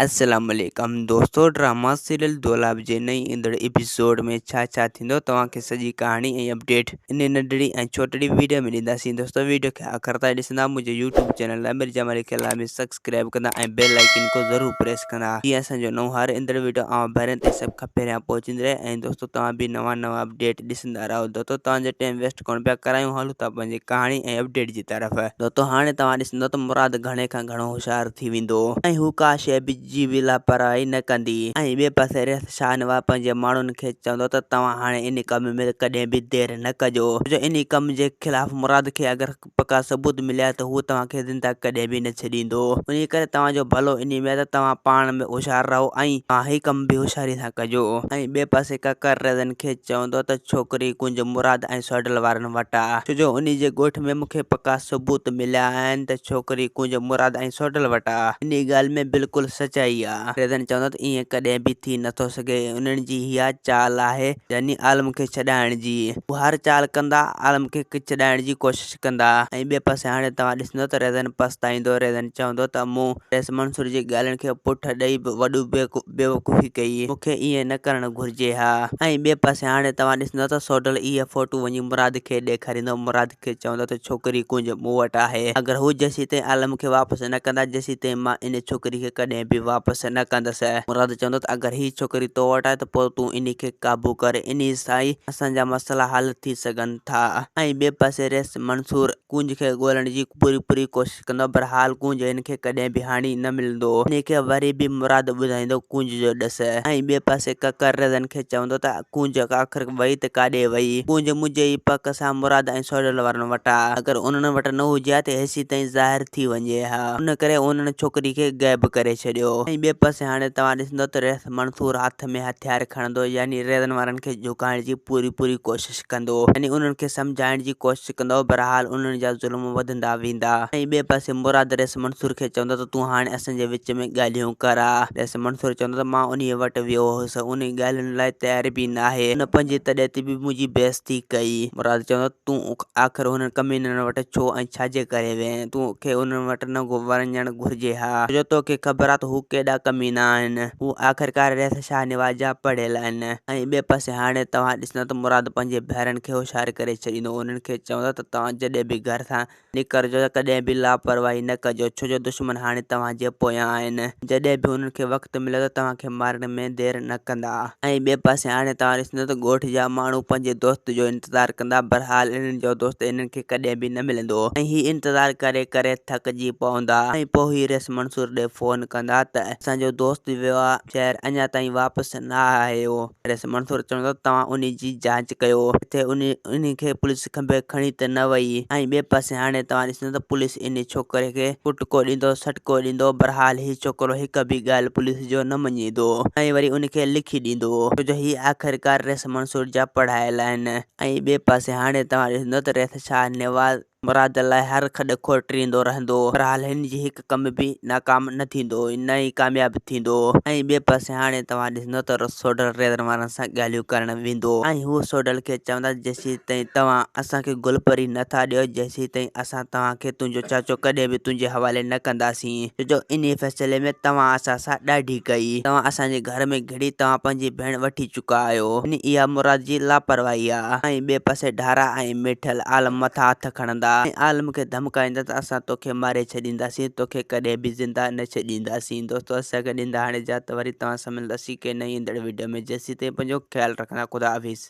السلام عليڪم دوستو ڊراما سيريل دولاب جي نئين ايندڙ ايپيسوڊ ۾ ڇا ڇا ٿيندو توهان کي سڄي ڪهاڻي ۽ اپڊيٽ ان ننڍڙي ۽ ڇوٽڙي ويڊيو ۾ ڏينداسين دوستو ويڊيو کي آخر تائين ڏسندا منهنجي يوٽيوب چينل امير جمالي کي لازمي سبسڪرائب ڪندا ۽ بيل آئيڪن کي ضرور پريس ڪندا جيئن اسان جو نئون هر ايندڙ ويڊيو اوهان ڀائرن تائين سڀ کان پهريان پهچندي رهي ۽ دوستو توهان به نوان نوان اپڊيٽ ڏسندا رهو دوستو توهان جو ٽائيم ويسٽ ڪونه پيا ڪرايون هلون ٿا پنهنجي ڪهاڻي ۽ اپڊيٽ جي طرف. دوستو هاڻي توهان ڏسندو ته مراد گهڻي کان گهڻو هوشيار ٿي ويندو ۽ هو ڪا شيء به جي به لاپرواهي نه ڪندي ۽ ٻئي پاسي ريس شاهنواز پنهنجي ماڻهن کي چوندو ته توهان هاڻي ان ڪم ۾ ڪڏهن به دير نه ڪجو ڇو جو انهي ڪم جي خلاف مراد کي اگر پڪا ثبوت مليا ته هو توهان کي زنده ڪڏهن به نه ڇڏيندو. انهيء ڪري توهان جو ڀلو انهيء ۾ آهي ته توهان پاڻ ۾ هوشيار رهو ۽ توهان هي ڪم به هوشياريء سان ڪجو. ۽ ٻئي پاسي ڪڪر ريزن کي چوندو ته ڇوڪري ڪنج مراد ۽ سوڍل وارن وٽ آ. ڇو جو انهيء جي ڳوٺ ۾ مون کي پڪا ثبوت مليا آهن ته ڇوڪري ڪنج مراد ۽ سوڍل وٽ آ. انهيء ڳالهه ۾ بلڪل سچائي آ. ريزن چوندو ته ائين ڪڏهن به ٿي نٿو سگهي. انهن جي اها چال آهي يعني عالم کي ڇڏائڻ جي. هو هر چال ڪندا، عالم کي ڇڏائڻ جي ڪوشش ڪندا ۽ ٻئي پاسي هاڻي توهان ڏسندو ته ريزن پڇتائيندو، ريزن چوندو ته مون رئيس منصور جي ڳالهين کي پٺ ڏئي وڏي بيوقوفي ڪئي، مون کي ائين نه ڪرڻ گهرجي ها. ۽ ٻئي پاسي هاڻي توهان ڏسندو ته سوڍل اهي فوٽو وڃي مراد کي ڏيکاريندو، مراد کي چوندو ته ڇوڪري ڪنج مون وٽ آهي، اگر هو جيسيتائين عالم کي واپس نه ڪندا جيسيتائين مان ان ڇوڪري کي ڪڏهن به واپس نه ڪندس. مراد چوندو ته اگر هي ڇوڪري تو وٽ آهي ته پوء تون انهي کي قابو ڪر، انهي سان ئي اسان جا مسئلا حل ٿي سگهن ٿا. ۽ ٻئي پاسي رئيس منصور ڪونج کي ڳولڻ جي پوري پوري ڪوشش ڪندو بھرحال ڪونج ھن کي ڪڏھن به ھاڻي نه ملندو. انھي کي وري به مراد ٻڌائيندو ڪونج جو ڏس ۽ ٻئي پاسي ڪڪر ريزن کي چوندو ته ڪونج آخر وئي ته ڪاڏي وئي. ڪونج منھنجي ئي پڪ سان مراد ۽ سوڍل وارن وٽ آ. اگر انھن وٽ نه ھجي ھا ته ھيسيتائين ظاھر ٿي وڃي ھا. ان ڪري انھن ڇوڪري کي غائب ڪري ڇڏيو. ۽ ٻئي پاسي ھاڻي توھان ڏسندو ته ريس منصور ھٿ ۾ ھٿيار کڻندو يعني ريزن وارن کي جھڪائڻ جي پوري پوري ڪوشش ڪندو يعني انهن کي سمجهائڻ جي ڪوشش ڪندو بهرحال انهن جا ظلم وڌندا ويندا ۽ ٻئي پاسي مراد رئيس منصور کي چوندو ته تون هاڻي اسان جي وچ ۾ ڳالهيون ڪر ها رئيس منصور چوندو ته مان انهيء وٽ ويو هوس انهي ڳالهين لاء تيار به ناهي هن پنهنجي تڏي تي به منهنجي بيعزتي ڪئي مراد چوندو ته تون آخر انهن ڪمينن وٽ ڇو ۽ ڇاجي ڪري وئين تون کي انهن وٽ نه وڃڻ گهرجي ها ڇو جو توکي خبر آ ته هو ڪيڏا ڪمينا آهن هو آخرڪار رئيس شاهنواز جا پڙهيل آهن ۽ ٻئي پاسي هاڻي توهان ڏسندا ته مراد پنهنجي ڀائرن کي هوشيار ڪري ڇڏيندو. انهن کي چوندو ته توهان جڏهن به گهر سان نڪرجو ته ڪڏهن به لاپرواهي نه ڪجو، ڇو جو دشمن هاڻي توهان جي پويان آهن. جڏهن به انهن کي وقت مليو ته توهان کي مارڻ ۾ دير نه ڪندا. ۽ ٻئي پاسي هاڻي توهان ڏسندا ته ڳوٺ جا ماڻهو پنهنجي دوست جو انتظار ڪندا. بهرحال انهن جو دوست انهن کي ڪڏهن به نه ملندو ۽ هي انتظار ڪري ڪري ٿڪجي پوندا ۽ پوء هي رئيس منصور ڏي فون ڪندا ته اسان جو دوست ويو آ شهر اڃا تائين واپس نه آيو. رئيس منصور چوندو ته توهان انهي جي جاچ ڪيو. ڪٿي انهي کي پوليس کنڀي کڻي ته نه وئي. ۽ ٻئي پاسي هاڻي توهان ڏسندو ته پوليس انهي ڇوڪري کي ڪٽڪو ڏيندو سٽڪو ڏيندو. بھرحال هي ڇوڪرو هڪ به ڳالهه پوليس جو نه مڃيندو ۽ وري ان کي لکي ڏيندو. ڇو جو هي آخرڪار رئيس منصور جا پڙهايل آهن. ۽ ٻئي پاسي هاڻي توهان ڏسندو ته رئيس شاهنواز مراد لاء هر کڏ کوٽريندو رهندو. بهرحال هن جي هڪ ڪم به ناڪام نه ٿيندو نه ئي ڪامياب ٿيندو. ۽ ٻئي پاسي هاڻي توهان ڏسندو ته سوڍل ريزن وارن سان ڳالهيون ڪرڻ ويندو ۽ هو سوڍل کي چوندا جيسيتائين توهان اسان کي گل پري نه ٿا ڏيو جيسيتائين اسان توهان کي تنهنجو چاچو ڪڏهن به تنهنجي حوالي نه ڪنداسين ڇو جو انهي فيصلي ۾ توهان اسان سان ڏاڍي ڪئي توهان اسان جي گهر ۾ گهڙي توهان پنهنجي ڀيڻ وٺي چڪا آهيو يعني اها مراد جي لاپرواهي آ ۽ ٻئي پاسي ڍارا ۽ ميٺل عالم مٿان هٿ کڻندا ۽ عالم کي ڌمڪائيندا ته اسان توکي ماري ڇڏينداسين توکي ڪڏهن به زنده نه ڇڏينداسين دوستو اسان کي ڏيندا هاڻي اجازت وري توهان سان ملنداسين ڪنهن نئين ايندڙ وڊيو ۾ جيسين تائين پنهنجو خيال رکندا خدا حافظ.